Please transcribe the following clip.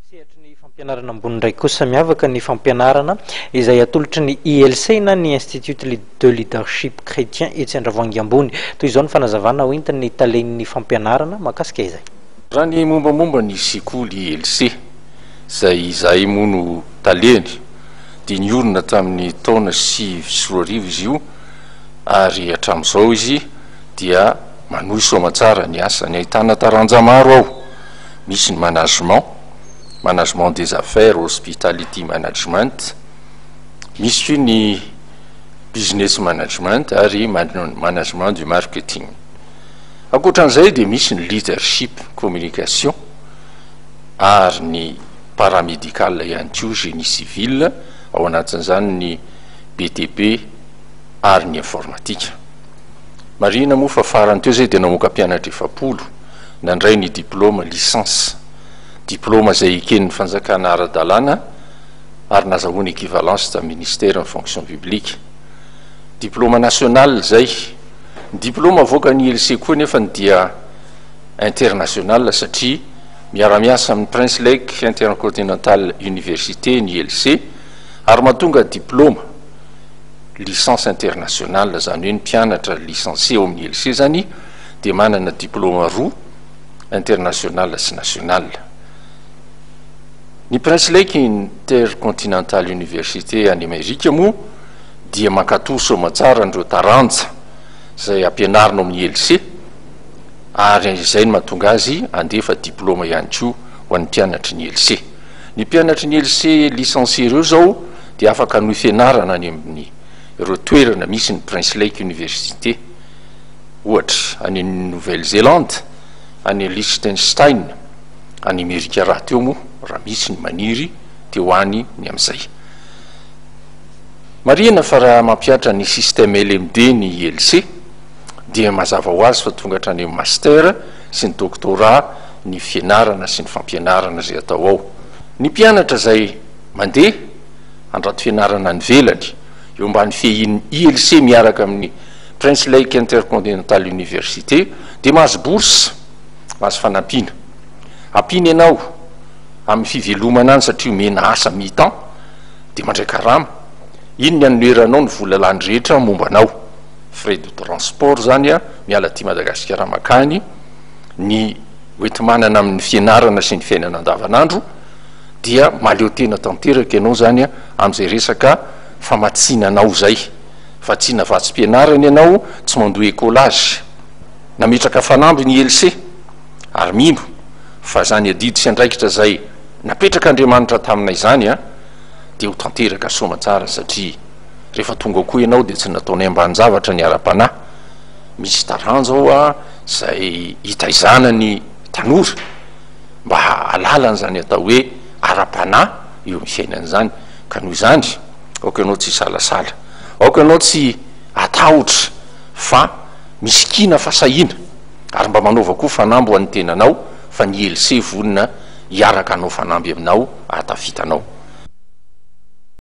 Sehatry ny fampianarana ambony indray kosa, miavaka ny fampianarana izay atolotry ny ILC na ny Institut de Leadership Chrétien etsy Andravoahangy Ambony. Toy izao ny fanazavana hoentin'ny talen'ny fampianarana mahakasika izay. Raha ny mombamomba ny sekoly ILC, izay izahay moa no taleny, dia niorina tamin'ny taona 2009 izy io ary hatramin'izao izy dia manohy soamatsara ny asany. Ahitana taranja maro ao. Misy ny management, management des affaires, hospitality management, misy koa ny business management ary management du marketing. Ankoatran'izay dia misy ny leadership, communication ary ny paramedical ihany koa, génie civil, ao anatin'izany ny BTP ary ny informatique. Marihina moa fa farany teo izay dia namoaka mpianatra 40 nandray ny diplaoma licence, diplaoma izay eken'ny fanjakana ara-dalàna ary nazahoana equivalence tamin'ny Ministère ny Fonction publique. Diplaoma national izay. Ny diplaoma avoakan'ny ILC koa anefany dia international satria miara-miasa amin'ny Prince Lake Intercontinental Université ny ILC ary mahatonga diplaoma licence international, izany hoe ny mpianatra licencié ao amin'ny ILC izany dia manana diplaoma roa, international sy national. Ny Prince Lake Intercontinental Université any Amerika moa dia mankatò soamatsara an'ireo taranja izay ampianarina ao amin'ny ILC ary izay no mahatonga azy handefa diplaoma ihany koa ho an'ny mpianatry ny ILC. Ny mpianatry ny ILC licencié ireo izao dia afaka hanohy fianarana any amin'ny ireo toerana misy ny Prince Lake Université. Ohatra, any Nouvelle-Zélande, any Liechtenstein, any Amerika rahateo moa, raha misy ny maniry te ho any ny amin'izay. Marihina fa raha mampihatra ny système LMD ny ILC dia mazava ho azy fa tonga hatrany amin'ny master sy ny doctorat ny fianarana sy ny fampianarana izay atao ao. Ny mpianatra izay mandeha handrato fianarana any ivelany eo ambany fiahian'ny ILC miaraka amin'ny Prince Lake Intercontinental Université dia mahazo bourse, mahazo fanampiana. Ampiana ianao amin'ny fivelomana any satria omena asa mi-temps dia mandray karama. Iny ny anoneranao ny vola lany rehetra momba anao. Frais de transport izany miala aty Madagasikara mankany, ny hoenti-manana amin'ny fianarana sy ny fiainana andavanandro dia mahaleo tena tanteraka ianao izany amin'izay resaka famatsiana anao izay. Vatsiana vatsim-pianarana ianao, tsy mandoa écolage. Nametraka fanamby ny ILC ary mino fa izany adidy sy andraikitra izay napetrak'Andriamanitra taminay izany dia ho tanteraka soamantsara satria rehefa tonga ao koa ianao dia tsy nataonay ambanin-javatra ny ara-panahy. Misy taranja ao izay hitaizana ny tanora mba hahalala an'izany atao hoe ara-panahy eo amin'ny fiainany izany ka noho izany Aoka ianao tsy hisalasala. Aoka ianao tsy hatahotra fa misikina fahasahiana ary mba manaova koa fanamby ho an'ny tenanao fa ny ILC vonona hiaraka hanao fanamby aminao hahatafita anao.